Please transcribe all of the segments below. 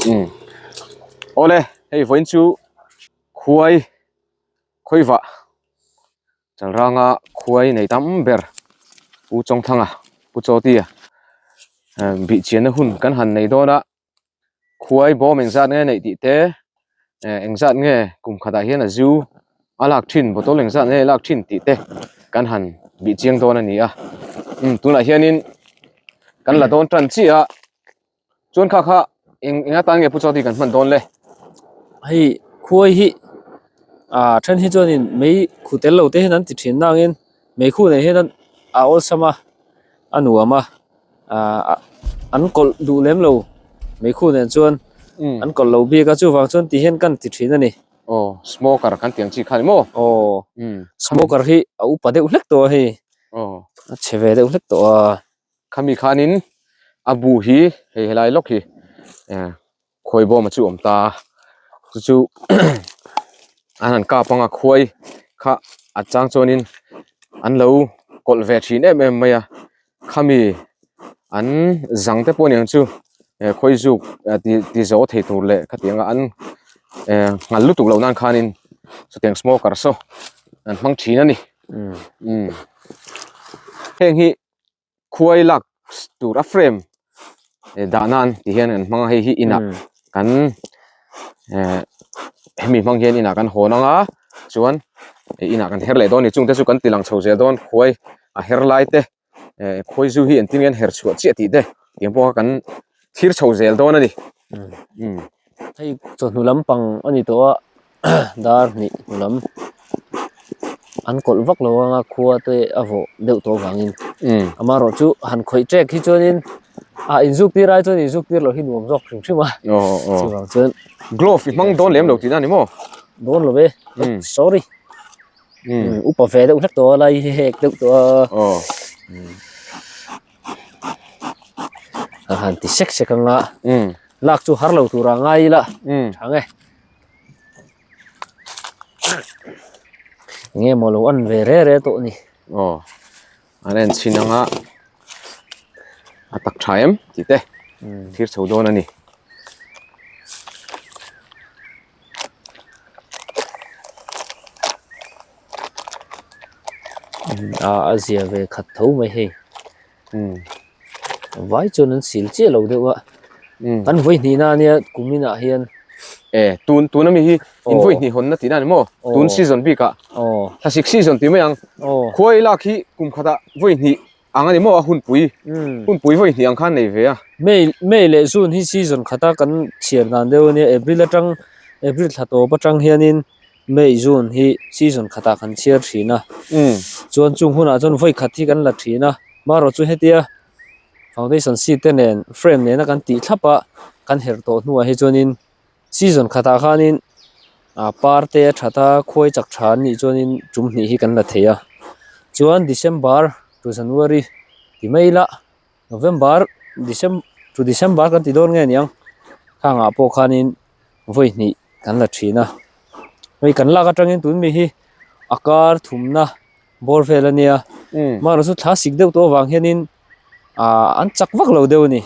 Um awle hei vawiin chu khuai khawivah Chalranga khuai nei tam ber Pu Chawngthanga Pu Chawtia bih chianna hun kan han nei dawn a. Khuai bawm engzat nge neih tih te eh engzat nge kum khatah hian a zu a lak thin bottle engzat nge a lak thin tih te kan han bih chiang dawn a ni a umm tunah hianin kan la dawn tan chiah a chuan kha kha eng eng atan nge pu chawti kan hman dawn le. Hei khuai hi ah then hi chuanin mei khu tel lo te hian an ti thin nangin mei khu nei hian a awlsam a a nuam a. ah an kawlh duh lem lo meikhu nen chuan an kawlh lo bik a chuvang chuan ti hian kan ti thin a ni. Aw smoker kan tih ang chi kha ni maw? Aw smoker hi a upa deuh hlek tawh a hei aw a chhe ve deuh hlek tawh a. Khami khanin a bu hi hei helai lawk hi eh khuai bawm a chu awm ta chu chu an han kap anga khuai kha a chang chuanin an lo kawlh ve thin em em mai a khami an zang te pawh aniang chu eh khawi zuk ti ti zo thei tur leh khatiang a an eh nghal lutuk loh nan khanin chutiang smoker saw an hmang thin a ni umm heng hi. khuai lak tur a frame eh dah nan ti hian an hmang a hei hi inah kan eh hemi hmang hian inah kan hawn ang a chuan eh inah kan her leh dawn a ni chung te chu kan ti lang chho zel dawn khuai a her lai te eh khuai zu hi engtin nge an her chhuah chiah tih te tiang pawh kha kan thlir chho zel dawn a ni umm. Hei chawhnu lampang a ni tawh a. dar hnih hnu lam an kawlh vak lo anga khua te a vawh deuh tawh avangin amaherawh chu han khawih ṭek hi chuanin ah inzuk tir ai chuan inzuk tir loh hi nuam zawk hrim hrim a chuvang chuan glove i hmang dawn lem lo tihna a ni maw dawn lo ve sorry upa ve deuh hlek tawh a lai hi hek deuh tawh a a han ti sek sek anga lak chu har lo tur a ngai ila tha nge. Enge maw lo an ve re re tawh ni. Aw an en chhin anga a tak tha em tih te thlir chho dawn a ni. A a zia ve khat tho mai hei. Vai chuan an sil chiah lo deuh a kan vawi hnih na ania kum inah hian e tun tun ami hi in vawi hnih hawn na tih na ni maw tun season bik ah thlasik season tih mai ang khuai lak hi kum khat ah vawi hnih ang ani maw a hunpui hunpui vawi hnih ang khan nei ve a May May leh June hi season khat a kan chhiar dan deuh ania April atang April thla tawp atang hianin May June hi season khat ah kan chhiar thin a chuan chung hunah chuan vawi khat hi kan la thin a marawh chu hetia foundation sheet te nen frame nena kan tih thlap a kan herh tawh hnuah hi chuanin season khatah khanin ah par te a that a khuai chak tha an nih chuanin tum hnih hi kan la thei a chuan December to January ti mai ila November December to December kan ti dawn nge niang khangah pawh khanin vawi hnih kan la thin a hei kan lak atangin tun mi hi a kar thumna bawr vel a nia mahrawh chu thla sik deuh tawh avang hianin ah an chak vak lo deuh a ni.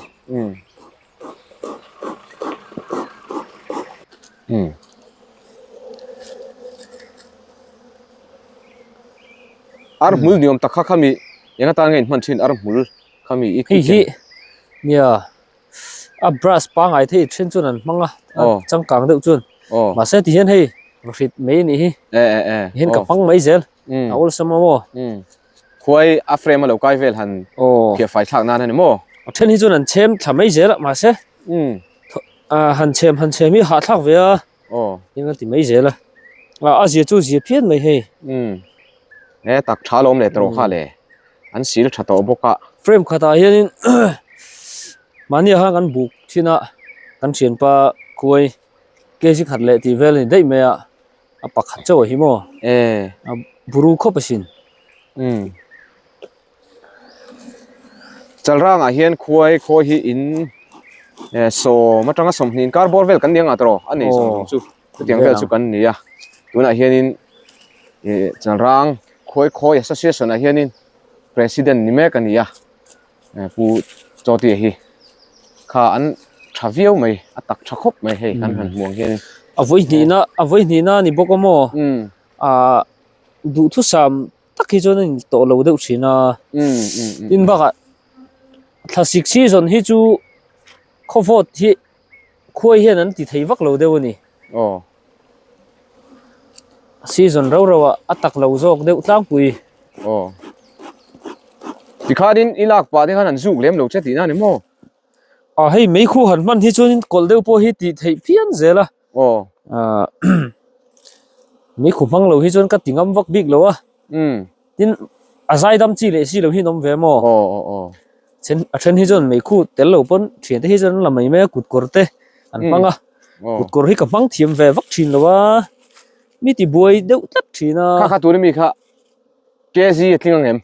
Ar hmul ni awm tak kha khami eng atan nge in hman thin ar hmul khami i hei hi nia a brush pangai thei then chuan an hmang a changkang deuh chuan mahse ti hian hei hrit mai a nih hi hian ka hmang mai zel a awlsam a maw khuai a frame a lo kai vel han phiah fai thlak nan a ni maw a then hi chuan an chhem thla mai zel a mahse han chhem han chhem hi hahthlak ve a eng a ti mai zel a a zia chu zia phian mai hei e tak tha lawm leh tawh kha le. an sil tha tawh bawk a. Frame khatah hianin mahni ah khan kan buk thin a, kan thianpa khuai kg khat leh tih vel a ni daih mai a, a pakhat chauh a hi maw? E. A buru khawp asin. Umm. Chalrangah hian khuai khawi hi in sawm atanga sawmhnih inkar bawr vel kan ni ang ah tawh a nei zawng zawng chu. Chutiang vel chu kan ni a, tunah hianin ih Chalrang Khawi Khawi Association ah hianin President ni mek a ni a, Pu Chawtia hi kha an tha viau mai a tak tha khawp mai hei kan han hmu ang hian. A vawi hnihna a vawi hnihna a ni bawk a maw ah duhthusam tak hi chuan a in tawh lo deuh thin a tin bakah thlasik season hi chu khawvawt hi khuai hian an ti thei vak lo deuh a ni. Season rau rau ah a tak lo zawk deuh tlangpui. Aw. Tikhanin i lak pah te khan an zuk lem lo che tihna a ni maw? A hei meikhu han hman hi chuanin kawlh deuh pawh hi tih theih phian zel a. Aw. Ah meikhu hmang lo hi chuan ka ti ngam vak bik lo a. Umm. Tin a zaidam chi leh si lo hi an awm ve maw? Aw aw aw. Then a then hi chuan meikhu tel lo pawn thiante hi chuan an la mai mai a kut kawr te an hmang a. Kut kawr hi ka hmang thiam ve vak thin lo a. Mi ti buai deuh tlat thin a. Kha kha tuna mi kha KZ a tling ang em?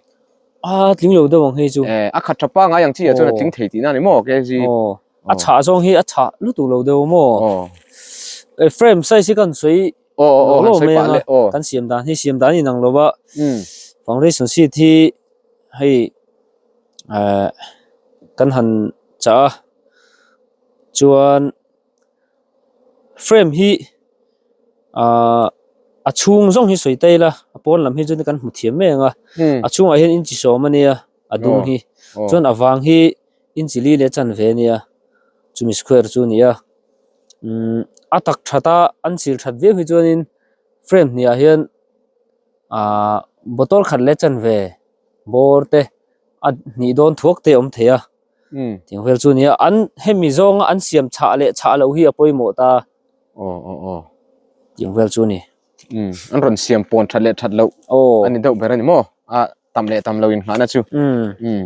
A tling lo deuh ang hei chu. Eh, a khat tha pangai ang chi ah chuan a tling thei tihna a ni maw KZ? Aw, a chhah zawng hi a chhah lutuk lo deuh maw? Aw. Eh, frame size hi kan sawi Aw aw aw, lo han sawi mai pah ang a, leh aw. kan siam dan hi siam dan inang lo a. Umm. Foundation sheet hi hei eh kan han chah a, chuan frame hi ahh a chhung zawng hi sawi ta ila a pawn lam hi chuan kan hmu thiam mai ang a a chhungah hian inchi sawm a nia a dung hi chuan a vang hi inchi li leh chanve a nia chumi square chu a ni a umm a tak that a an sil that viau hi chuanin frame hniah hian ahh bottle khat leh chanve bawr te a hnih dawn thuak te a awm thei a. Tiang vel chu nia an hemi zawnga an siam chhah leh chhah loh hi a pawimawh ta. Aw aw aw. Tiang vel chu ni. Um an rawn siam pawn that leh that loh aw a ni deuh ber a ni maw a tam leh tam lo in nghahna chu. Um um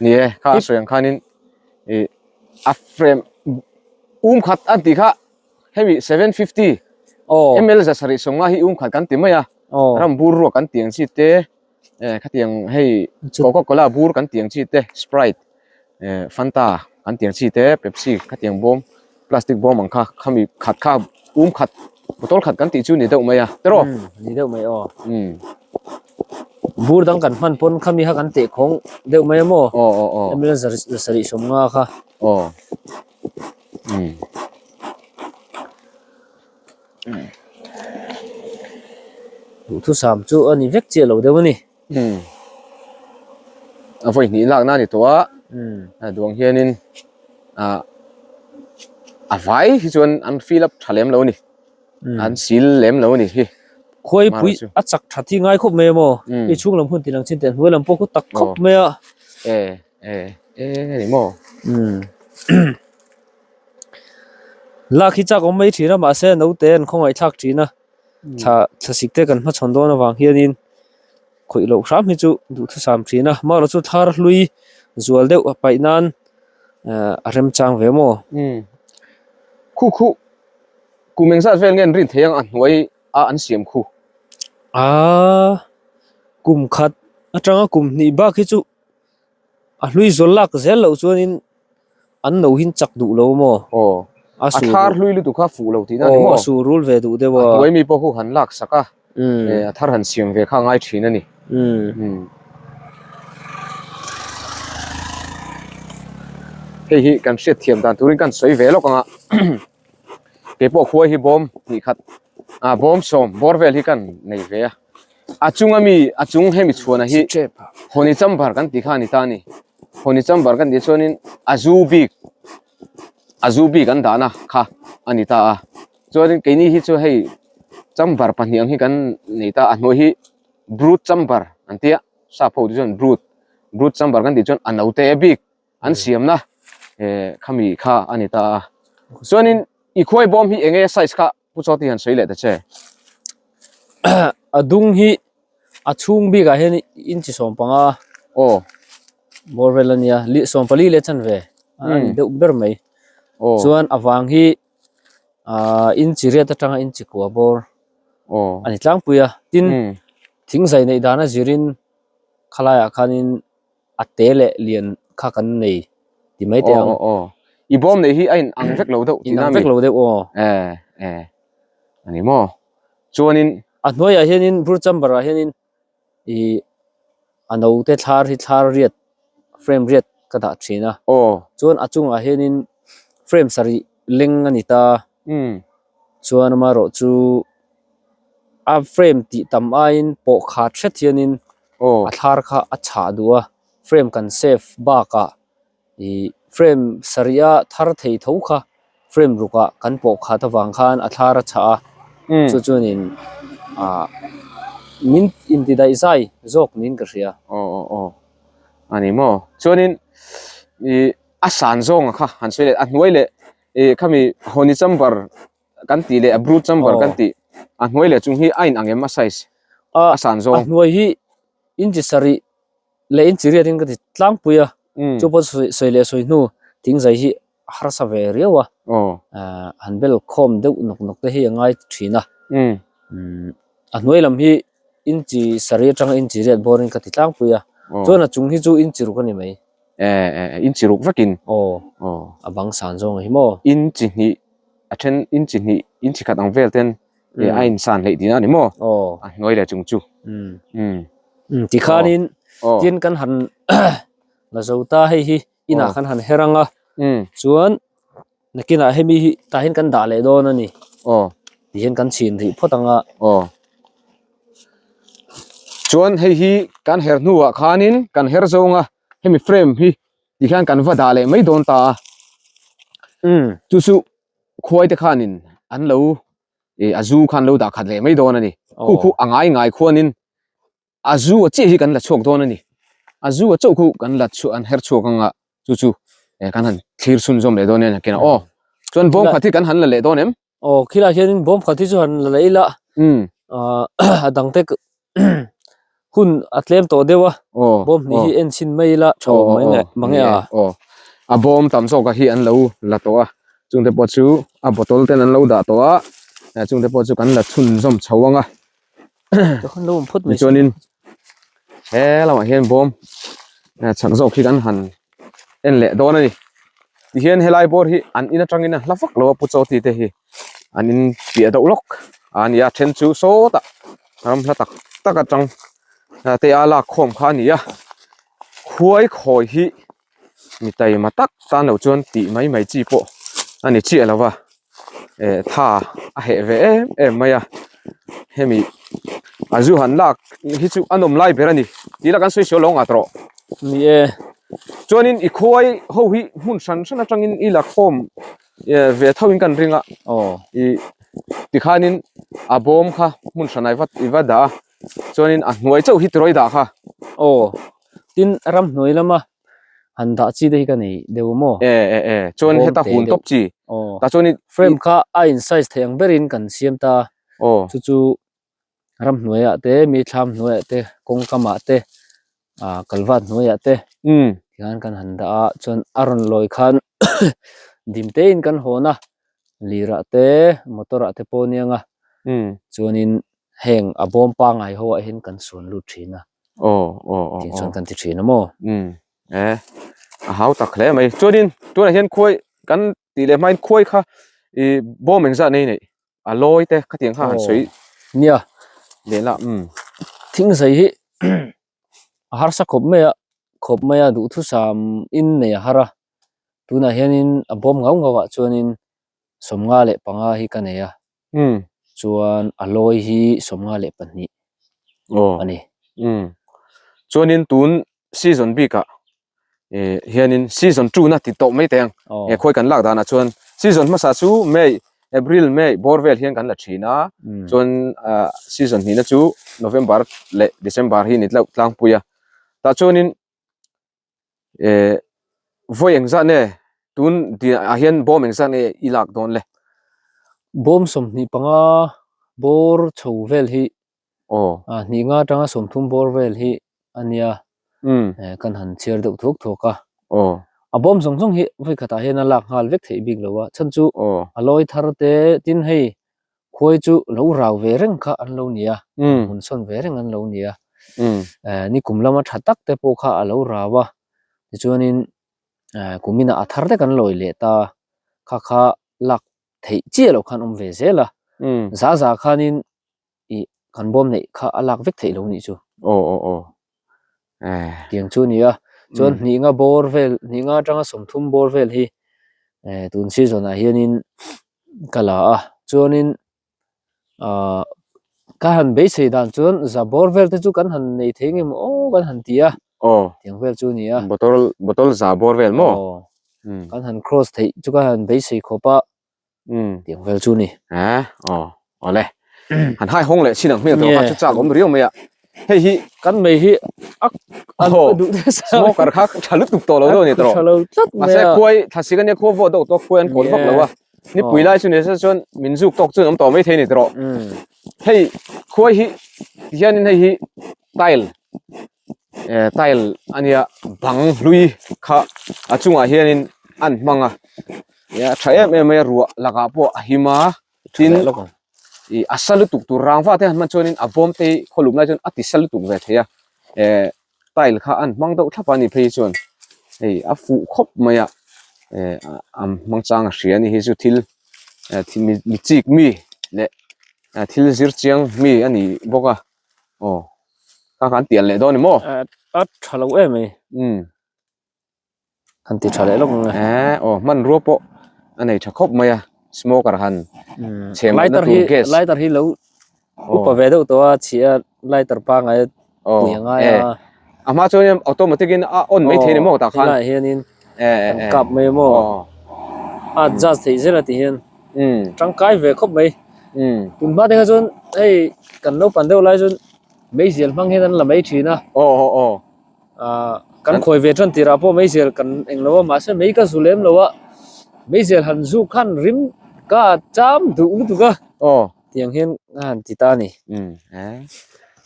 ni e kha a sawi ang khanin ih a frame um khat an tih kha hemi 750 aw ml 750 hi um khat kan ti mai a aw ram bur ruak kan tih ang chi te. Eh khatiang hei coca cola bur kan tih ang chi te sprite eh fanta kan tih ang chi te pepsi khatiang bawm plastic bawm ang kha khami khat kha um khat bottle khat kan tih chu ni deuh mai a tiraw ni deuh mai aw umm bur dang kan hman pawn khami kha kan teh khawng deuh mai a maw aw aw aw ml sarih 50 kha aw umm. Duhthusam chu a ni vek chiah lo deuh a ni. Umm. A vawi hnih lakna a ni tawh a. Umm. A duang hianin ah a vai hi chuan an fill up tha lem lo a ni. An sil lem lo a ni hi. Khuai pui a chak that hi ngai khawp mai a maw? Hei chhung lam hun ti lang chin teh hnuai lam pawh khu tak khawp mai a. E e e a ni maw? Umm. Lak hi chak awm mai thin a mahse naute an khawngaih thlak thin a thla thlasik te kan hmachhawn dawn avang hianin khawih loh hram hi chu duhthusam thin a marawh chu thar hlui zual deuh a paih nan ehh a remchang ve maw. Umm khu khu kum engzat vel nge an rin thei ang a hnuai a an siam khu. Aaa kum khat atanga kum hnih bak hi chu a hlui zawl lak zel loh chuanin an no hin chak duh lo maw? Aw, a a thar hlui lutuk kha fuh lo tihna a ni maw? Aw, a su rul ve duh deuh a. A hnuai mi pawh khu han lak sak a, a thar han siam ve kha a ngai thin a ni. Hei hi kan hriat thiam dan turin kan sawi ve lawk ang a, keipawh khuai hi bawm hnih khat ah bawm sawm bawr vel hi kan nei ve a. A chunga mi a chung hemi chhuana hi Honi chamber kan tih kha a ni ta a ni. Honi chamber kan tih chuanin a zu bik a zu bik an dahna kha a ni ta a. Chuanin keini hi chu hei chamber pahnih ang hi kan nei ta a, a hnuai hi brut chamber an tia sap ho te chuan brut brut chamber kan tih chuan a naute bik an siamna eh khami kha a ni ta a. Chuanin i khuai bawm hi enge size kha Pu Chawti han sawi leh ta che. A dung hi a chhung bikah hian inchi 15 Aw. bawr vel a nia li 14 leh chanve a ni deuh ber mai. Aw. Chuan a vang hi ah inchi riat atanga inchi kua bawr Aw. a ni tlangpui a. Tin thingzai neih dana zirin khalaiah khanin a te leh lian kha kan nei ti mai teh ang. Aw aw i bawm neih hi a in ang vek lo deuh tihna a mi? In ang vek lo deuh aw. Eh eh a ni maw? Chuanin. A hnuaiah hianin bur chamber ah hianin ih a naute thlar hi thlar riat frame riat ka dah thin a. Aw. Chuan a chungah hianin. frame sarih leng a ni ta. Chuan amaherawh chu a frame tih tam aiin pawh khat hret hianin a thlar kha a chhah duh a, frame kan save bakah ih frame sarih a thar thei tho kha frame rukah kan pawh khat avang khan a thlar a chhah a, chu chuanin ah min inti daih zai zawk niin ka hria. Aw aw aw a ni maw chuanin ih a san zawnga kha han sawi leh a hnuai leh ih khami honey chamber kan tih leh a brood chamber kan tih a hnuai leh chung hi a in ang em a size a san zawng. A hnuai hi inchi sarih leh inchi riat in ka ti tlangpui a chu pawh sawi leh sawi hnu thing zai hi a harsa ve riau a han bel khawm deuh nawk nawk te hi a ngai thin a a hnuai lam hi inchi sarih atanga inchi riat bawr in ka ti tlangpui a chuan a chung hi chu inchi ruk a ni mai. Inchi ruk vekin a bang san zawng a hi maw? Inchi hnih a then inchi hnih inchi khat ang vel ten a in san hleih tihna a ni maw? A hnuai leh chung chu. Tikhanin tin kan han la zo ta hei hi inah kan han her ang a chuan nakinah hemi hi tah hian kan dah leh dawn a ni. Ti hian kan chhin rih phawt ang a. Chuan hei hi kan her hnuah khanin kan her zawng a hemi frame hi ti hian kan va dah leh mai dawn ta a chu chu khuai te khanin an lo ih a zu khan lo dah khat leh mai dawn a ni khu khu a ngai ngai khuanin a zu a chiah hi kan la chhuak dawn a ni a zu a chauh khu kan la chhuah an her chhuak anga chu chu kan han thlir chhunzawm leh dawn a ni aw chuan bawm khat hi kan han la leh dawn em. Aw khilai hianin bawm khat hi chu han la leh ila a dang te hun a tlem tawh deuh a bawm hnih hi en chhin mai ila tha awm mai nge mange a. Aw a bawm tam zawk a hi an lo la tawh a chungte pawh chu a bottle ten an lo dah tawh a chungte pawh chu kan la chhunzawm chho ang a. Tichuanin he lamah hian bawm chak zawk hi kan han en leh dawn a ni tihian helai bawr hi an in atangin a hla vak lo a pu chaw tite hi an in piah deuh lawk a ni a then chu sawtah ram hla tak tak atang te a lak khawm kha a ni a khuai khawi hi mi taima tak tan loh chuan tih mai mai chi pawh a ni chiah lo va eh tha a heh ve em em mai a hemi a zu han lak hi chu a nawm lai ber a ni tih lah kan sawi sual lo ngah tawh ni e chuanin i khuai ho hi hmun hran hran atangin i la khawm eh ve tho in kan ring a aw i tikhanin a bawm kha hmun hran ah i va i va dah a chuanin a hnuai chauh hi tirawi dah kha aw tin ramhnuai lama han dah chi te hi ka nei deuh maw? E e e chuan heta hun tawp chi tah chuan i frame kha a in size thei ang berin kan siam ta aw chu chu ramhnuaiah te mi thlam hnuaiah te kawng kamah te ah kalvat hnuaiah te tikhan kan han dah a chuan a rawn lawi khan dim tein kan hawn a lirah te motor ah te pawh aniang a chuanin heng a bawm pangngai ho ah hian kan suan lut thin a. Aw aw aw Tih chuan kan ti thin a maw? Umm e a hau tak hle mai. Chuanin tunah hian khuai kan tih leh hmain khuai kha ih bawm engzah nei neih a lawi te khatiang kha han sawi nia leh la umm. Thing zai hi a harsa khawp mai a khawp mai a duhthusam in nei a har a tunah hianin a bawm ngau ngau ah chuanin 55 hi ka nei a. Chuan a lawi hi 52 a ni. Chuanin tun season bikah hianin season 2 na ti tawh mai teh ang. Khawi kan lak danah chuan season hmasa chu May, April, May bawr vel hian kan la thin a. Chuan season hnihna chu November leh December hi ni tlauh tlangpui a. Tah chuanin Eh vawi engzah nge tun ah hian bawm engzah nge i lak dawn le? Bawm 25 bawr chho vel hi aw hnih nga atanga 30 bawr vel hi a nia kan han chhiar deuh thuak thuak a aw a bawm zawng zawng hi vawi khatah hian a lak nghal vek theih bik lo a chhan chu a lawi thar te tin hei Khuai chu lo rau ve reng kha an lo ni a, hmun sawn ve reng an lo ni a. Nikum lama tha tak te pawh kha a lo rau a, tichuanin kuminah a thar te kan lawi leh ta, kha kha lak theih chiah loh khan awm ve zel a, za za khanin ih kan bawm neih kha a lak vek theih lo nih chu. Aw aw aw. Tiang chu a ni a, chuan hnih nga bawr vel, hnih nga atanga 30 bawr vel hi. Eh tun season ah hianin ka la a chuanin ah ka han beisei dan chuan za bawr vel te chu kan han nei thei nge maw aw kan han ti a aw tiang vel chu a ni a bottle bottle za bawr vel maw aw kan han cross theih chu ka han beisei khawp a tiang vel chu a ni eh aw awle han hai hawng leh chin ang hmel tawh kha chu chak awm riau mai a hei hi kan mei hi a an duh te sa smoker kha tha lutuk tawh lo deuh a ni tawh tha lo tlat mai mahse khuai thlasik ania khua vawh deuh tawh khuai an kawl vak lo a nipui lai chu ni se chuan min zuk tawk chuan awm tawh mai thei a ni tawh hei khuai hi tihianin hei hi tile eh tile ania bang hlui kha a chungah hianin an hmang a a tha em em mai a ruah lakah pawh a him a tin ih a sa lutuk tur rangva te han hman chuanin a bawm te hi khawlum lai chuan a ti sa lutuk ve thei a eh tile kha an hmang deuh thlap a ni phei chuan hei a fuh khawp mai a eh a hmang chang a hria a ni hi chu thil eh mi chik mi leh thil zir chiang mi a ni bawk a aw kha khan tial leh dawn ni maw a tha lo em mai umm. Han ti tha leh lawk ang e. Eh aw hmanrua pawh a nei tha khawp mai a smoker han chhe mahna lighter tur hi gas lighter hi lo upa ve deuh tawh a chhia lighter pangai aw pui a ngai eh a a hma chuan automatic in a on mai thei ni maw tah khan helaiah hianin eh kan eh kap mai maw aw a adjust theih zel a ti hian um tangkai ve khawp mai um tun hma te kha chuan hei kan naupang deuh lai chuan meizial hmang hian an la mai thin a aw aw aw Ahh kan khawi ve tan tirah pawh meizial kan eng lo a mahse mei ka zu lem lo a meizial han zu khan rim ka cham duh lutuk a aw tiang hian a han ti ta a ni. Umm eh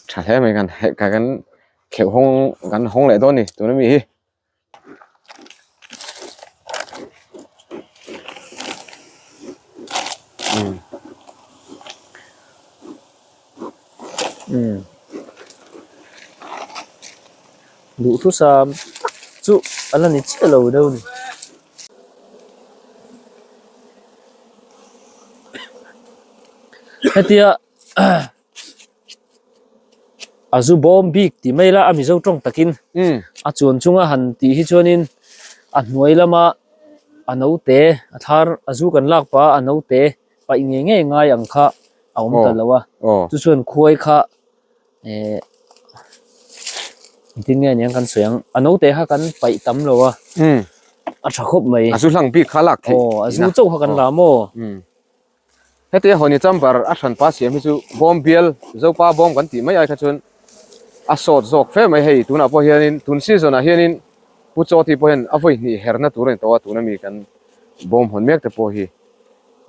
tha hle mai kan heh kan kheuh hawng kan hawng leh dawn a ni tuna mi hi. Umm. Umm. Duhthusam tak chu a la ni chiah lo deuh a ni. Hetia a zu bawm bik tih mai la a Mizo tawng takin a chuan chunga han tih hi chuanin a hnuai lama a naute a thar a zu kan lak pah a a naute paih ngei ngei ngai ang kha a awm ta lo a chu chuan khuai kha eh engtin nge aniang kan sawi ang a naute kha kan paih tam lo a a tha khawp mai a zu hlang bik kha lak theih aw a zu chauh kha kan la maw Hetia Hawni chamber a hranpa siam hi chu bawm bial Zopa bawm kan tih mai ai kha chuan a sawt zawk fe mai hei tunah pawh hianin tun season ah hianin Pu Chawti pawh hian a vawi hnih herna tur a ni tawh a tuna mi kan bawm hawn mek te pawh hi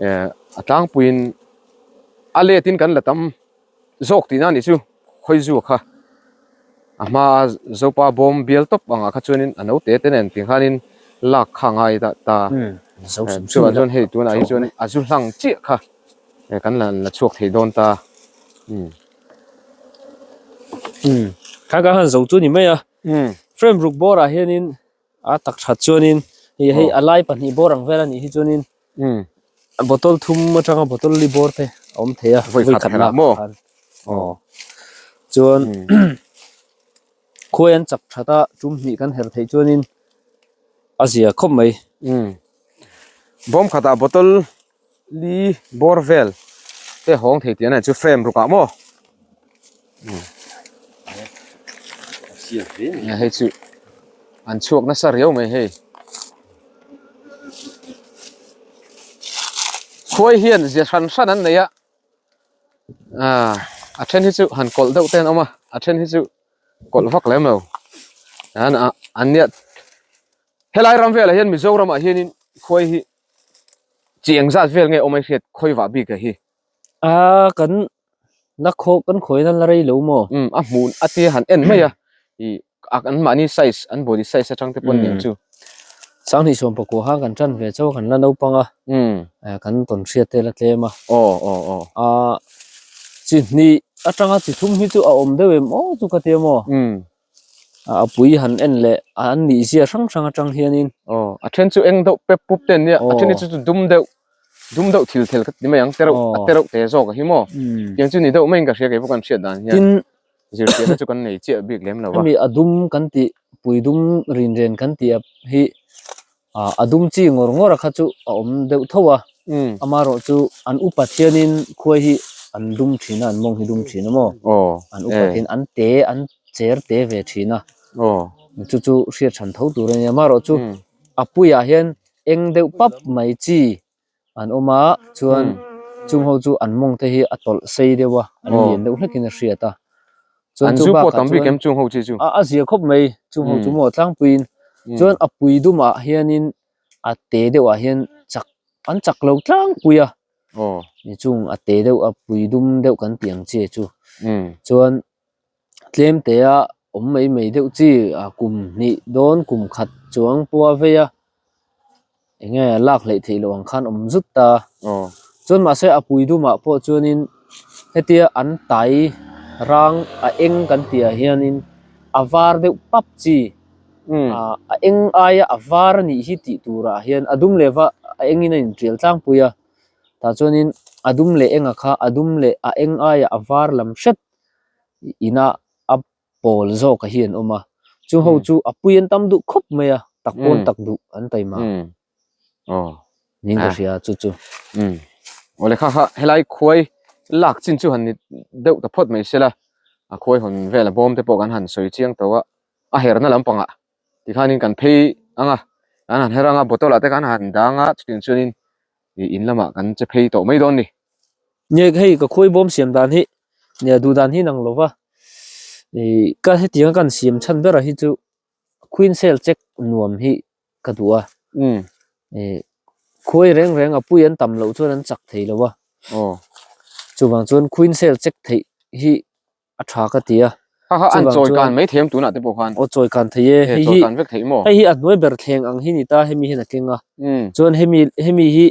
eh a tlangpuiin a let in kan la tam zawk tihna a nih chu khawi zu kha a hma Zopa bawm bial tawp angah kha chuanin a naute te nen ti khanin lak kha a ngai ta ta chuvang chuan hei tunah hi chuan a zu hlang chiah kha kan la la chhuak thei dawn ta umm. Umm kha ka han zo chu ni mai a frame ruk bawrah hianin a tak that chuanin hei hei a lai pahnih bawr ang vel a nih hi chuanin bottle thum atanga bottle li bawr te a awm thei a vawi khat lak maw khan aw chuan khuai an chak that a tum hnih kan her theih chuanin a zia khawp mai bawm khatah bottle Li bawr vel te hawng thei tih an chu frame ruk ah maw hei chu an chhuak nasa riau mai hei khuai hian zia hran hran an nei a ah a then hi chu han kawlh deuh te an awm a a then hi chu kawlh vak lem lo an ah an nia helai ram velah hian Mizoram ah hianin khuai hi Chi eng zat vel nge awm ai hriat khawi vah bik a hi? A kan la khaw kan khawi nan la rei lo maw? Um a hmun a tia han en mai a i a an mahni size an body size atang te pawn niang chu. Sanghnih 19 khan kan tan ve chauh a kan la naupang a um kan tawn hriat te la tlem a. Aw aw aw. A chi hnih atanga chi thum hi chu a awm deuh em aw chu ka tia maw? Um A pui han en leh an nih zia hrang hrang atang hianin. Aw, a then chu eng deuh pep pup te an nia, a then hi chu chu dum deuh, dum deuh thil thel ka ti mai ang, te reuh a te reuh te zawk a hi maw? Tiang chu ni deuh maiin ka hria kei pawh kan hriat dan hian. Tin, zirtirna chu kan nei chiah bik lem lo a. Hemi a dum kan tih, pui dum rin ren kan tih hi. Ah a dum chi ngawr ngawr a kha chu a awm deuh tho a, amaherawh chu an upat hianin khuai hi an dum thin a, an mawng hi dum thin a maw? An upat hian an te an cher te ve thin a, chu chu hriat hran tho tur a nia. Amaherawh chu a puiah hian eng deuh pap mai chi an awm a, chuan chung ho chu an mawng te hi a tawlh sei deuh a, an lian deuh hlekin a hriat a. Chuan An chu zu pawh bakah tam bik chuan em chung ho chi chu? a a zia khawp mai chung ho chu maw tlangpuiin chuan a pui dumah hianin a te deuhah hian chak an chak lo tlangpui a ni chung a te deuh a pui dum deuh kan tih ang chi chu chuan tlem te a awm mai mai deuh chi a kum hnih dawn kum khat chuang pawh a vei a. Enge lak hleih theih loh ang khan awm zut ta. Chuan mahse a pui dumah pawh chuanin hetia an tai rang a eng kan tih ah hianin a var deuh pap chi ah a eng aia a var a nih hi tih turah hian a dum leh va a engin a intial tlangpui a tah chuanin a dum leh enga kha a dum leh a eng aia a var lam hret ina a pawl zawk a hi an awm a chu ho chu a pui an tam duh khawp mai a tak pawn tak duh an taima niin ka hria chu chu. Awle kha kha helai khuai lak chin chu han ni deuh ta phawt mai sela a khuai hawn vel a bawm te pawh kan han sawi chiang tawh a a herna lampangah tikhanin kan phei ang a kan han her ang a bottle ah te kan han dang a chutiang chuanin ih in lamah kan che phei tawh mai dawn ni. Nge hei ka khuai bawm siam dan hi nia duh dan hi nang lova ih ka hetiang a kan siam chhan ber ah hi chu queen cell check nuam hi ka duh a ih khuai reng reng a pui an tam loh chuan an chak thei lo a chuvang chuan queen cell check theih hi a tha ka ti a. Ha ha an chawi kan mai thei em tunah te pawh khan. Aw chawi kan thei e. Hei hi kan vek thei maw? Hei hi a hnuai ber thleng ang hi ni ta hemi hian a keng a. Chuan hemi hemi hi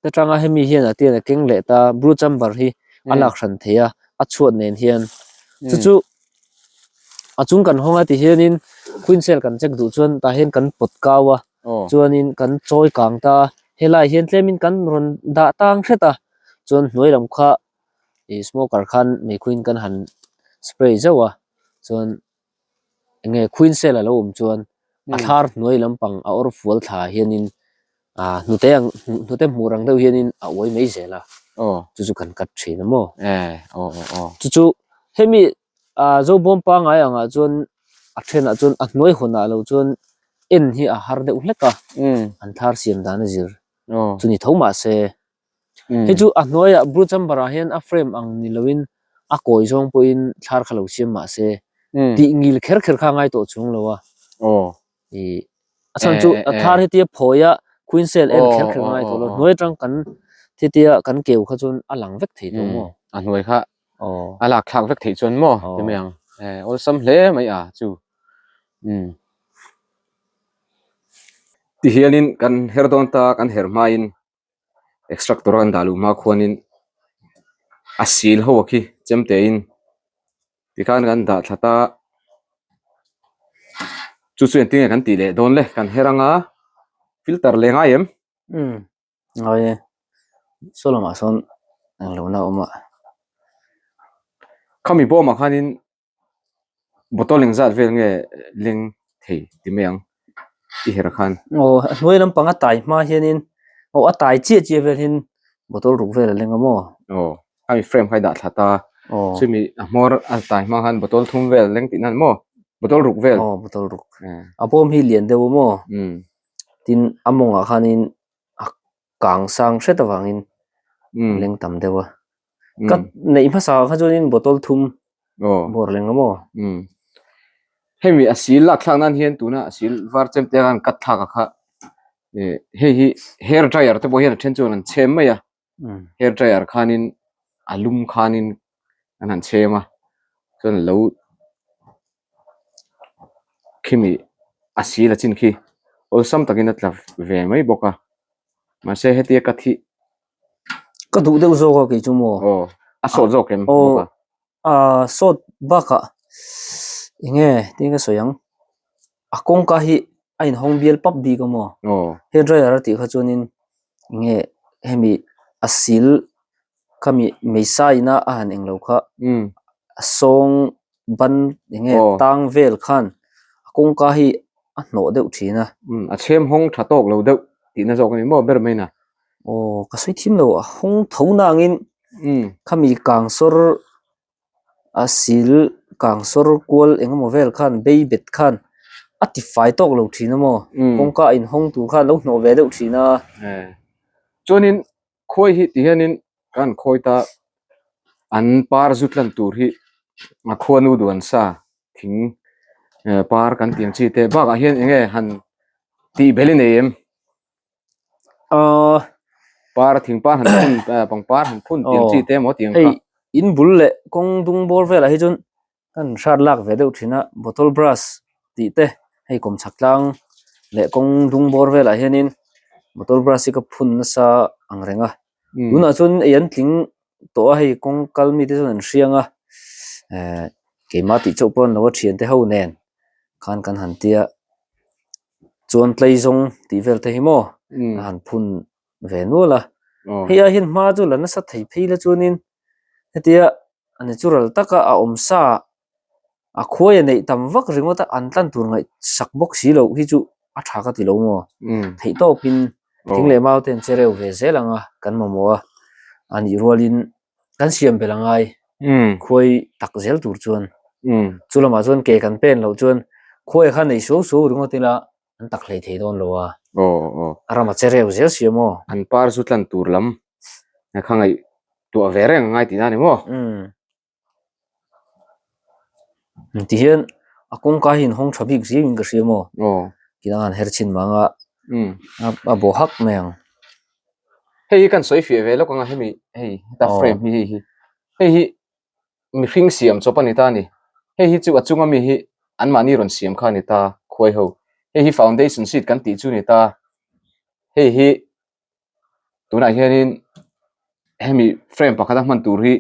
ta tanga hemi hian a tian a keng leh ta blue chamber hi a lak hran thei a a chhuat nen hian. Chu chu a chung kan hawng a ti hianin queen cell kan check duh chuan tah hian kan pawt kau a chuanin kan chawi kang ta helai hian tlemin kan rawn dah tang hret a chuan hnuai lam kha ih smoker khan meikhuin kan han spray zauh a chuan eng nge queen cell a lo awm chuan a thlar hnuai lampang a awr fual thla hianin ah hnute ang hnute hmuh rang deuh hianin a uai mai zel a chu chu kan cut thin a maw chu chu hemi ah zobawm pangngai angah chuan a thenah chuan a hnuai hawnah lo chuan en hi a har deuh hlek a an thlar siam dan a zir chu ni tho mahse. Hei chu a hnuaiah blue chamber ah hian a frame ang ni loin a kawi zawng pawhin thlar kha lo siam mah se tih ngil kher kher kha a ngai tawh chung lo a. Ih a chhan chu a thar hetia phawi a queen cell en kher kher a ngai tawh lo hnuai atang kan hetia kan keu kha chuan a lang vek thei tawh maw. A hnuai kha a lak thlak vek theih chuan maw ti mai ang awlsam hle mai a chu. Tihianin kan her dawn ta kan her hmain extractor a kan dah luh hma khuanin a sil ho a khi chem tein tikhan kan dah thla ta chu chu engtin nge kan tih leh dawn le kan her anga filter leh ngai em umm ngai e saw lamah sawn englo na a awm a khami bawmah khanin Bottle engzat vel nge leng thei ti mai ang i her khan. Aw a hnuai lampang a tai hma hianin aw a tai chiah chiah vel hian bottle ruk vel a leng a maw? Aw khami frame kha i dah thla ta aw chumi a hmawr a tai hma khan bottle thum vel leng tih nan maw bottle ruk vel aw bottle ruk a bawm hi lian deuh a maw? Tin a mawngah khanin a kang sang hret avangin a leng tam deuh a. Ka neih hmasa kha chuanin bottle thum bawr leng a maw? Hemi a sil lak thlak nan hian tuna a sil var chem te khan cut thlak a kha hei hi hair dryer te pawh hian a then chuan an chhem mai a hair dryer khanin a lum khanin an han chhem a chuan a lo khimi a sil a chin khi awlsam takin a tla ve mai bawk a mahse hetia cut hi Ka duh deuh zawk a kei chu maw? Aw, a sawt zawk em bawk a? Aw, sawt bakah eng nge tin ka sawi ang, a kawngka hi a inhawng bial pap bik a maw? Aw. Hair dryer a tih kha chuanin eng nge hemi a sil khami meisa ina a han englo kha a sawng ban eng nge tang vel khan a kawngka hi. a hnawh deuh thin a. Umm a chhem hawng tha tawk lo deuh tihna zawk a ni maw ber mai na. Aw ka sawi thim lo a hawng tho nangin umm khami kang sawr a sil kang sawr kual eng emaw vel khan bei bet khan a ti fai tawk lo thin a maw kawngka a inhawng tur khan a lo hnawh ve deuh thin a. Chuanin khawi hi ti hianin kan khawi ta an par zu tlan tur hi a khuanu duan sa thing par kan tih ang chi te bakah hian eng nge han tih belh i nei em? Ahh Par thing par han phun pangpar han phun tih ang chi te emaw tih ang kha. Hei in bul leh kawng dung bawr velah hi chuan kan hrat lak ve deuh thin a bottle brush tih te hei kawm chhak tlang leh kawng dung bawr velah hianin bottle brush hi ka phun nasa ang reng a tunah chuan ei an tling tawh a hei kawng kal mite chuan an hriang a ehh keimah tih chauh pawh an lo a thiante ho nen khan kan han tia chuan tlei zawng tih vel te hi maw a han phun ve nual a hei ai hian hma chu la nasa thei phei la chuanin hetia a natural taka a awm sa a khuai a neih tam vak ringawt a an tlan tur ngaih sak bawk si loh hi chu a tha ka ti lo maw theih tawpin thing leh mau te an che reuh ve zel ang a kan mamawh a a nih rualin kan siam belh a ngai khuai tak zel tur chuan chu lamah chuan ke kan pen loh chuan khuai kha nei suau suau ringawt ila an tak hlei thei dawn lo a a ram a che reuh zel si maw an par chu tlan tur lam kha ngaih tuah ve reng a ngai tihna a ni maw. Ti hian a kawngka hi inhawng tha bik riau in ka hria maw aw tih ang an her chhin vang a a bawh hak mai ang. Hei hi kan sawi fiah ve lawk ang a hemi hei heta frame hi hei hi hei hi mihring siam chawp a ni ta a ni hei hi chu a chunga mi hi anmahni rawn siam kha a ni ta khuai ho hei hi foundation sheet kan tih chu a ni ta hei hi. Tunah hianin hemi frame pakhata hman tur hi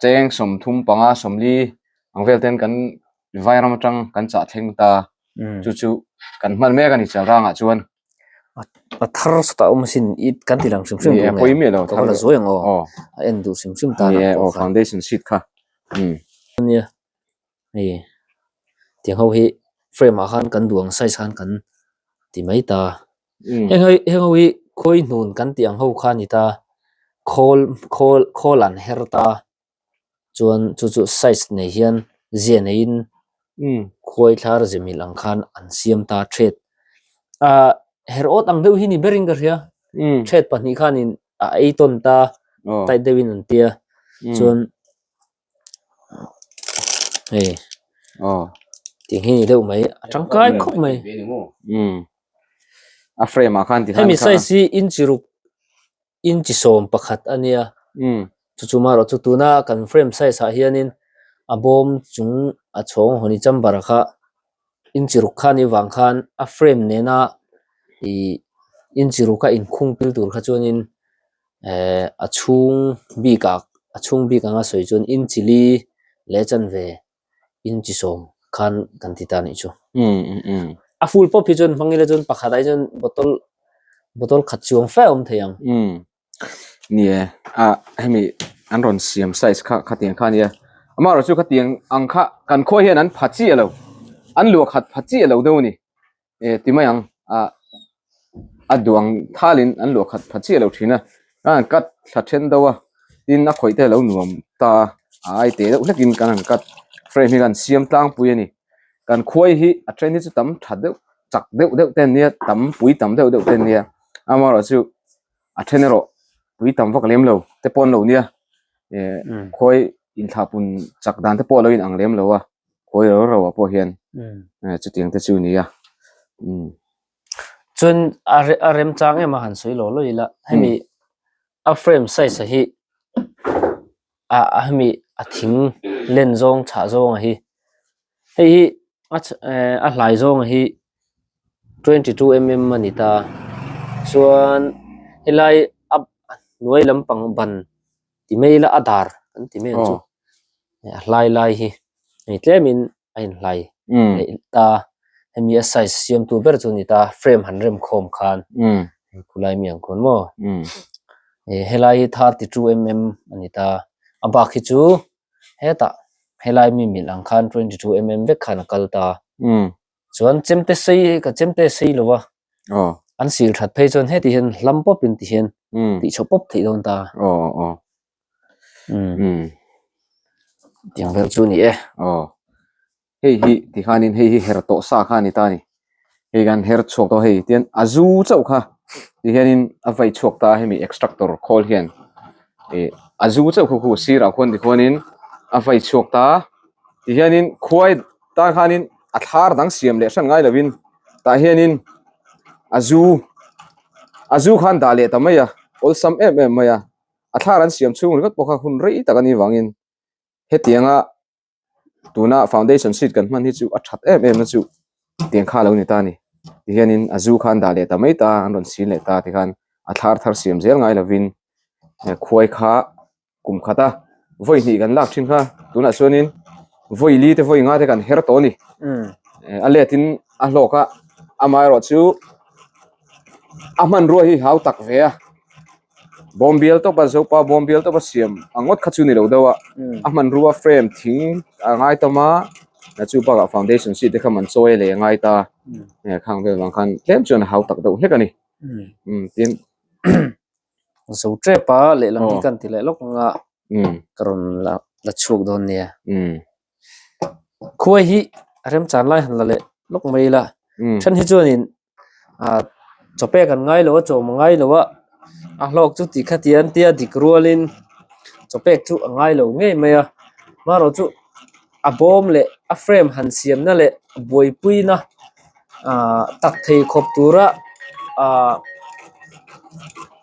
cheng 30 40 ang vel ten kan vairam atang kan chah thleng ta chu chu kan hman mek a ni chalrangah chuan. A thar sawtah awm asin i kan ti lang hrim hrim duh nge pawimawh lo ka va la zuai ang aw a en duh hrim hrim tan ang aw foundation sheet kha nia hei tiang ho hi frame ah khan kan duh ang size khan kan ti mai ta. Heng ho heng ho hi khawi hnun kan tih ang ho kha a ni ta khawl khawl khawl an her ta chuan chu chu size nei hian zia neiin khuai thlar ze mil ang khan an siam ta thet ah her awt ang deuh hi ni berin ka hria thet pahnih khanin a ei tawn ta tight deuhin an tia chuan. Hei tih hi ni deuh mai a tangkai khawp mai a frame ah khan ti hemi size hi inch ruk inch 11 a nia chu chu marawh chu tuna kan frame size ah hianin a bawm chung a chhawng hawni chamber kha inch ruk kha ni vang khan a frame nena ih inch ruk a inkhung pil tur kha chuanin eh a chhung bik ah a chhung bik anga sawi chuan inch li leh chanve inch 10 khan kan ti ta anih chu a full pawp hi chuan hmang ila chuan pakhat ah hi chuan bottle bottle khat chuang fe a awm thei ang. Ni e a hemi an rawn siam size kha khatiang kha a nia amaherawhchu chu khatiang ang kha kan khawi hian an pha chiah lo an luah khat pha chiah lo deuh a ni eh ti mai ang ah a duang thalin an luah khat pha chiah lo thin a a han cut thla then deuh a tin a khawih te a lo nuam ta a a ai teh deuh hlekin kan han cut frame hi kan siam tlangpui a ni kan khuai hi a then hi chu tam tha deuh chak deuh deuh te an nia tam pui tam deuh deuh te an nia amaherawhchu a then erawh pui tam vak lem lo te pawh an lo nia eh khawi inthlah pun chak dan te pawh a lo inang lem lo a khawi ro ro ah pawh hian eh chutiang te chu a ni a umm. Chuan a a remchang em a han sawi lo lo ila hemi a frame size a hi a a hemi a thing len zawng chhah zawng a hi hei hi a eh a hlai zawng a hi 22 mm a ni ta chuan helai a hnuai lampang ban ti mai ila a dar kan ti mai ang chu a hlai lai hi hei tlemin a inhlai leh ta hemi a size siam tu ber chu a ni ta frame han rem khawm khan khulai mi ang khawn maw helai hi 32 mm a ni ta a bak hi chu hetah helai mi mil ang khan 22 mm vek khan a kal ta. Chuan chemte sei ka chemte sei lo a. Aw. An sil that phei chuan heti hian hlam pawp in ti hian tih chho pawp theih dawn ta. Aw aw. Umm. Tiang vel chu a ni e. Aw. Hei hi tikhanin hei hi her tawh sa kha a ni ta a ni. Hei kan her chhuak tawh hei tian a zu chauh kha tihianin a vai chhuak ta a hemi extractor khawl hian ih a zu chauh kha khu sirah khuan tikhuanin a vai chhuak ta a tihianin khuai tan khanin a thlar dang siam leh hran ngai lovin tah hianin a zu a zu khan dah leh ta mai a awlsam em em mai a a thlar an siam chhung ringawt pawh kha hun rei tak a nih vangin hetianga tuna foundation sheet kan hman hi chu a that em em na chu tiang kha a lo ni ta a ni tihianin a zu kha an dah leh ta mai ta an rawn sin leh ta tikhan a thlar thar siam zel ngai lovin khuai kha kum khat a vawi hnih kan lak thin kha tunah chuanin vawi li te vawi nga te kan her tawh a ni a let in a hlawk a amaherawhchu a hmanrua hi hau tak ve a. Bawm bial tawp a zopa bawm bial tawp a siam ang ngawt kha chu ni lo deuh a a hmanrua frame thing a ngai tam a chu bakah foundation sheet te kha man chawi a lei a ngai ta khang vel vang khan tlem chuan a hau tak deuh hlek a ni tin zo tep a lehlam hi kan ti leh lawk ang a ka rawn la la chhuak dawn nia khuai hi a remchan lai han la leh lawk mai ila then hi chuanin ah chaw pek an ngai lo a chawm a ngai lo a a hlawk chu ti kha ti an tia dik rualin chaw pek chu a ngai lo ngei mai a marawh chu a bawm leh a frame han siam na leh buaipui na ah tak thei khawp tura ah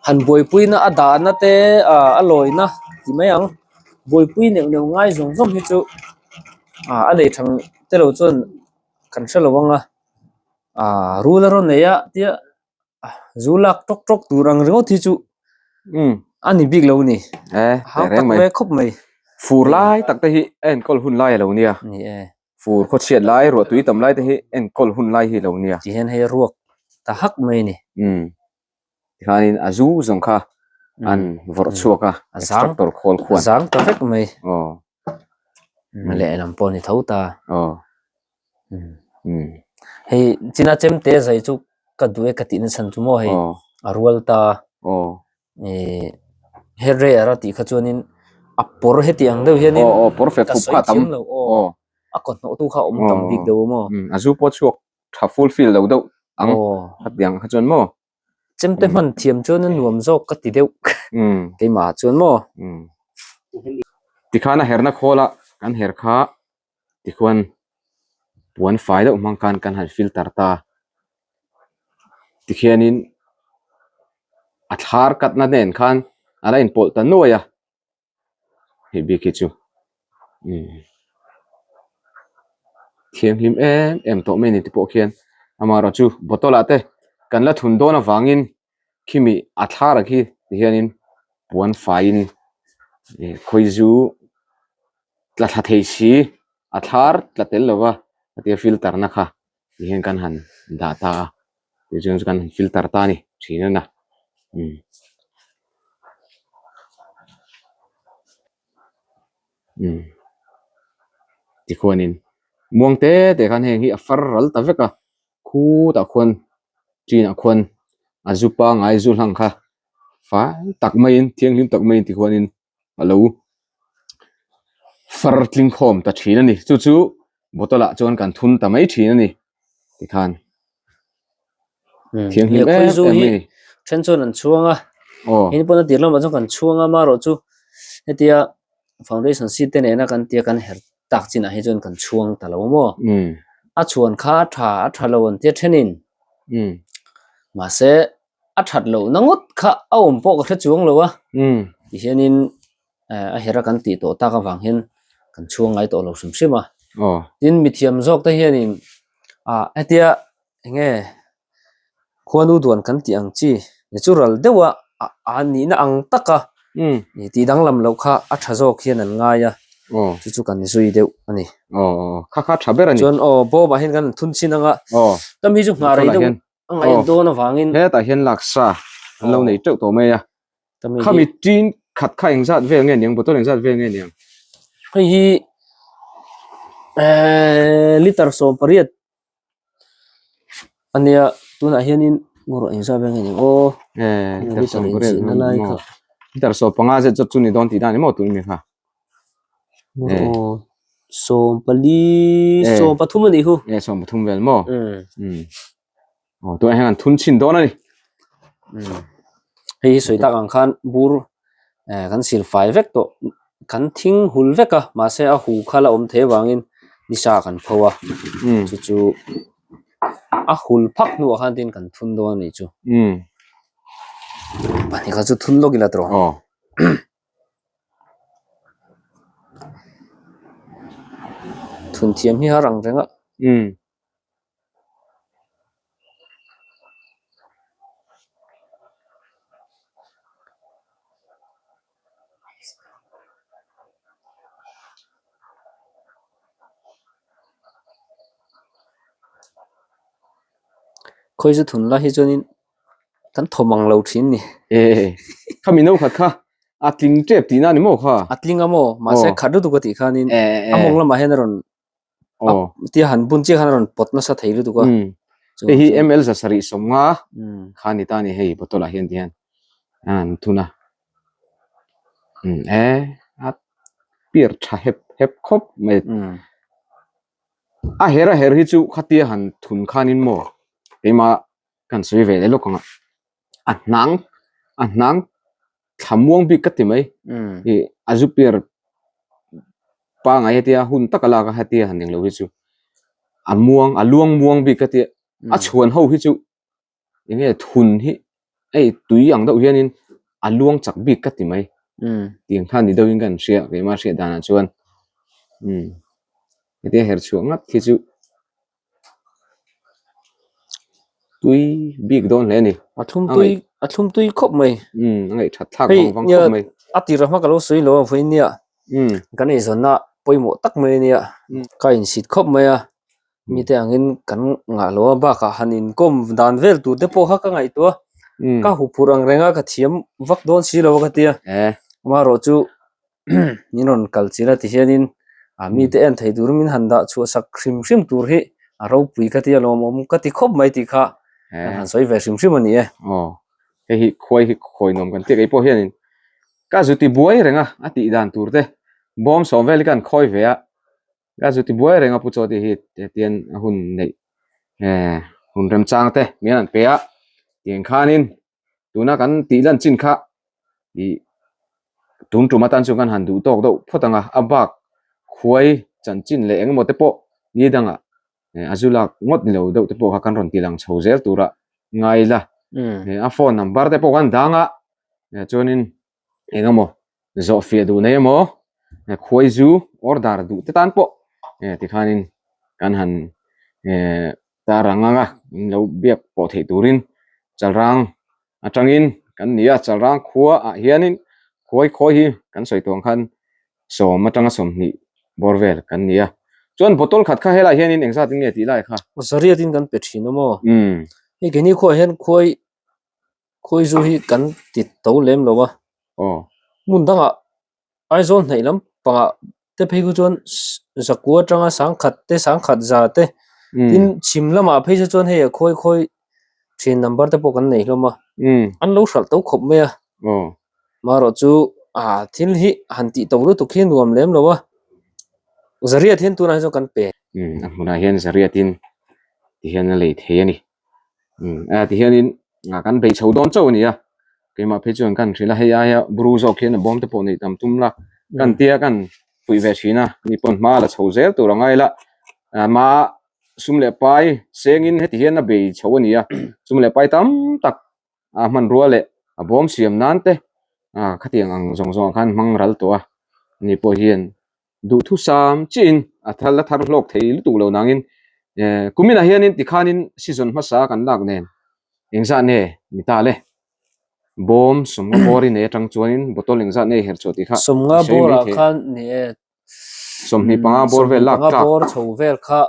han buaipui na a dah na te ah a lawi na ti mai ang buaipui neuh neuh ngai zawng zawng hi chu ah a nei thang te lo chuan kan hre lo ang a. Ah rul a rawn nei a tia zu lak tawk tawk tur ang ringawt hi chu a ni bik lo a ni hau tak ve khawp mai fur lai tak te hi a enkawl hun lai a lo nia ni e fur khawchhiat lai ruah tui tam lai te hi enkawl hun lai hi a lo nia ti hian hei a ruak ta hak mai a ni tikhanin a zu zawng kha an vawrh chhuak a extractor khawl khuan a zang ta vek mai aw lehlam pawh a ni tho ta aw hei china chemte zai chu ka duh e ka tih nachhan chu maw hei a rual ta aw ih he rare a tih kha chuanin a pawr heti ang deuh hianin aw aw pawr fek ka fup sawi kha a tam thiam lo aw aw a kaw hnawh tu kha a awm tam bik deuh a maw a zu pawh chhuak tha fulfill lo deuh ang hetiang kha chuan maw Chemte hman thiam chuan a nuam zawk ka ti deuh keimah ah chuan maw. Tikhan a herna khawl a kan her kha tikhuan puan fai deuh hmang khan kan han filter ta tikhianin a thlar katna nen khan a la inpawlh ta nuai a. Hei bik hi chu umm thianghlim em em tawh mai a ni te pawh khian amaherawh chu bottle ah te kan la thun dawn avangin khimi a thlar ang khi ti hianin puan faiin ih khawi zu tla thla thei si a thlar tla tel lova hetia filter na kha ti hian kan han dah ta a tichuan chu kan han filter ta a ni thin a na umm umm tikhuanin muang te te khan heng hi a far ral ta vek a khutah khuan chinah khuan a zu pangai zu hlang kha fai tak maiin thianghlim tak maiin tikhuanin a lo far tling khawm ta thin a ni chu chu bottle ah chuan kan thun ta mai thin a ni tikhan thianghlim em em mai a ni then chuan an chhuang a in pawn a tir lamah chuan kan chhuang a marawh chu hetia foundation seat te nena kan tia kan her tak chinah hi chuan kan chhuang ta lo maw a chhuan kha a tha a tha lo an tia thenin mahse a that loh na ngawt kha a awm pawh ka hre chuang lo a ti hianin a hera kan tih tawh tak avang hian kan chhuang ngai tawh lo hrim hrim a tin mithiam zawk te hianin ah hetia enge khuanu duan kan tih ang chi natural deuh a a nihna ang taka tih danglam loh kha a tha zawk hian an ngai a chu chu kan zui deuh a ni kha kha tha ber a ni chuan aw bawmah hian kan thun chin anga kam hi chu nghah rei deuh a ngaih dawn avangin hetah hian laksa an lo nei teuh tawh mai a khami tin khat kha engzat vel nge niang bottle engzat vel nge niang hei hi eh liter 18. Ania tunah hianin ngawrh engzah vel nge ni aw liter sawm pariat na lai kha liter 15 zet zawt chu ni dawn tih dan ni maw tun mi kha aw sawm pali sawm pathum a nih hu e sawm pathum vel maw aw tunah hian an thun chhin dawn a ni hei hi sawi tak ang khan bur kan sil fai vek tawh kan thing hul vek a mahse a hu kha la awm thei avangin nisa kan pho a chu chu a hul phak hnuah khan tin kan thun dawn a nih chu pahnih kha chu thun lawk ila tawh ang. Thun thiam hi har ang reng a. Khawi chu thun la hi chuanin kan thawm ang lo thin ni. E khami no khat kha a tling tep tihna a ni maw kha? A tling a maw mahse khat lutuk a tih khanin a mawng lamah hian a rawn tia han bun chiah khan a rawn pawt nasa thei lutuk a. Hei hi ml 750 kha ni ta a ni hei bottle ah hian ti hian an thun a e a piar tha hep hep khawp mai a her a her hi chu khatia han thun khanin maw keimah kan sawi ve leh lawk ang a a hnang a hnang thla muang bik ka ti mai ih a zu piar pangai hetia hun taka lak a hetia han englo hi chu a muang a luang muang bik ka tia a chhuan ho hi chu enge thun hi hei tui ang deuh hianin a luang chak bik ka ti mai tiang khan ni deuhin ka han hria keimah hriat danah chuan umm hetia her chhuah ngat hi chu. Tui bik dawn hle a ni. A thlum tui a thlum tui khawp mai. Umm a ngaihthat thlak vang vang khawp mai. A tir a hma ka lo sawi lo a vawiin nia. Umm. Kan eizawnna pawimawh tak mai a nia. Ka insit khawp mai a. Mite angin kan ngah lo a bakah han inkawm dan vel tur te pawh kha ka ngaihtuah a. Ka huphurh ang reng a ka thiam vak dawn si lo a ka tia. Amaherawh chu min rawn kal chil a ti hianin ah mite en thei turin min han dah chhuah sak hrim hrim tur hi a ropui ka ti a lawmawm ka ti khawp mai tih kha kan han sawi ve hrim hrim a ni e. Aw hei hi khuai hi khawi nuam kan tih kei pawh hianin ka zu ti buai reng a a tih dan tur te bawm sawm vel hi ka han khawi ve a ka zu ti buai reng a pu chaw tih hi tian a hun neih eh hun remchang te min han pe a tiang khanin tuna kan tih lan chin kha ih tun tum atan chuan kan han duh tawk deuh phawt ang a a bak khuai chanchin leh engemaw te pawh ni dangah eh a zu lak ngawt ni lo deuh te pawh kha kan rawn ti lang chho zel tura ngai ila eh a phone number te pawh kan dang a eh chuanin engemaw zawh fiah duh nei emaw khuai zu order duh te tan pawh eh tikhanin kan han eh tar ang anga in lo biak pawh theih turin chalrang atangin kan ni a chalrang khua ah hianin khuai khawi hi kan sawi tawh ang khan sawm atanga 20 bawr vel kan ni a chuan bottle khat kha helaiah hianin engzat in nge tih lai kha zariat in kan pe thin a maw hei keini khuaah hian khuai khuai zu hi kan ti to lem lo a hmun dangah Aizawl hnaih lam pangah te phei khu chuan zakua atanga sangkhat te sangkhat za te tin chhim lamah phei chu chuan hei a khawi khawi thin number te pawh kan nei hlawm a an lo hralh to khawp mai a marawh chu ah thil hi han tih to lutuk hi nuam lem lo a zariat hian tunah hi chuan kan pe. A hmunah hian zariatin tihian a lei thei a ni. A tihianin kan bei chho dawn chauh a ni a keimah phei chuan kan hrilh a hei aia bru zawk hian a bawm te pawh neih tam tum la kan tia kan fuih ve thin a mi pawn hma la chho zel tur a ngai la ama sum leh pai sengin heti hian a bei chho a ni a sum leh pai tam tak a hmanrua leh a bawm siam nan te khatiang ang zawng zawng ah khan hmang ral tawh a ani pawh hian Duhthusam chiahin a thal a thar hlawk thei lutuk lo nangin kuminah hianin tikhanin season hmasa kan lak nen engzah nge ni ta le? Bawm 50 bawr i nei atang chuanin bottle engzah nge i herh chhuah tih kha 50 i sawi mai bawrah thei. khan ni e. 25 bawr vel lak 25 tlak. bawr chho vel kha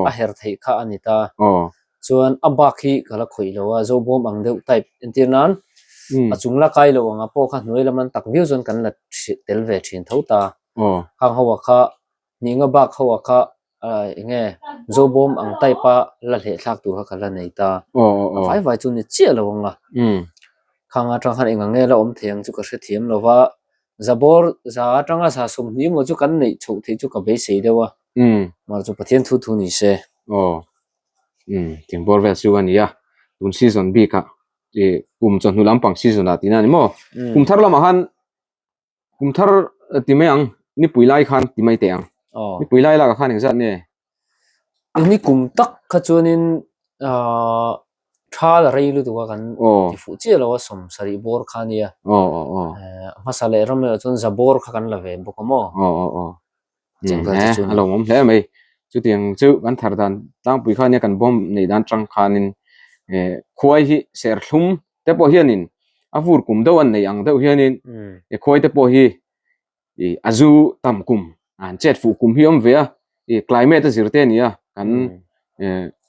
a herh theih kha a ni ta. Chuan a bak hi ka la khawih lo a, Zobawm ang deuh type entir nan a chung la kai lo anga pawh kha hnuai lam an tak viau chuan kan la tel ve thin tho ta. Khang ho ah kha hninga bak ho ah kha Eng nge Zobawm ang type a la hleh thlak tur kha ka la nei ta. A vai vai chu ni chiah lo ang a. Khang atang khan eng ang nge la awm thei ang chu ka hrethiam lo va. Za bawr za atanga za sawmhnih emaw chu kan neih chhoh theih chu ka beisei deuh a. Mahse chu Pathian thu thu ni se. Aw. Tiang bawr vel chu a ni a. Tun season bikah kum chawhnu lampang season ah tihna a ni maw? Kum thar lamah khan Kum thar ti mai ang, nipui lai khan ti mai teh ang. Nipui lai lakah khan engzat nge? Ni kum tak kha chuanin ahh tha la rei lutuk a kan ti fuh chiah lo a 70 bawr kha a nia. A hmasa leh ram erawh chuan za bawr kha kan la ve bawk a maw? A lawmawm hle mai. Chutiang chu kan thar dan tlangpui kha ania kan bawm neih dan atang khanin khuai hi serthlum te pawh hianin a vur kum deuh an nei ang deuh hianin khuai te pawh hi a zu tam kum an chet fuh kum hi a awm ve a, climate a zir te a ni a, kan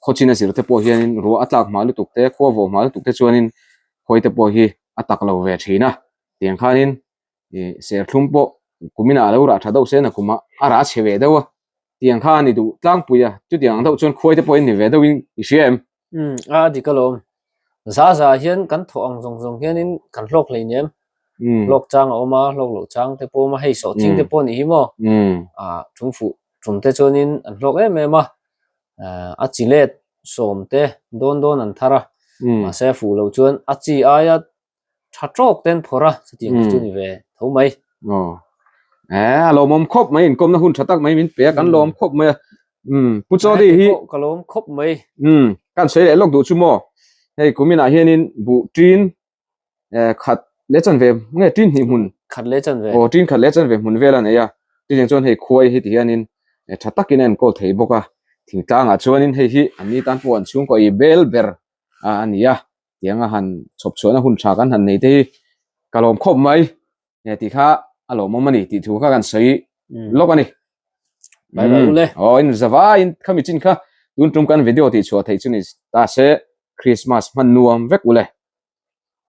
khawchin a zir te pawh hianin ruah a tlak hma lutuk te khua vawh hma lutuk te chuanin khuai te pawh hi a tak lo ve thin a, tiang khanin serthlum pawh kuminah a lo rah tha deuh se nakumah a rah chhe ve deuh a, tiang kha a ni duh tlangpui a, chutiang ang deuh chuan khuai te pawhin ni ve deuhin i hria em? Umm a dik alawm. Za za hian kan thawh ang zawng zawng hianin kan hlawk hleinem. Hlawk chang a awm a, hlawk loh chang te pawh a awm a, hei sawhthing te pawh a nih hi maw? Ah tum fuh tum te chuanin an hlawk em em a, a chi let sawm te dawn dawn an thar a, mahse a fuh loh chuan a chi aia tha tawk ten phawrh a chutiang te chu ni ve tho mai. Aw eh a lawmawm khawp mai inkawmna hun tha tak mai min pe a kan lawm khawp mai a umm Pu Chawdi hi ka lawm khawp mai. Umm kan sawi leh lawk duh chu maw hei kuminah hianin buh ṭin eh khat leh chanve nge ṭin hnih hmun khat leh chanve aw ṭin khat leh chanve hmun vel a nei a chutiang chuan hei khuai hi ti hianin tha takin a enkawl thei bawk a thingtlangah chuanin hei hi an ni tan pawh an chhungkaw ei bel ber a ni a. Tianga han chhawp chhuahna hun tha kan han nei te hi ka lawm khawp mai nge tih kha a lawmawm a ni tih thu kha kan sawi lawk a ni. Bye bye ule. Aw in zavai in khami chin kha tun tum kan video tih chhuah theih chu ni ta se Christmas hman nuam vek ule.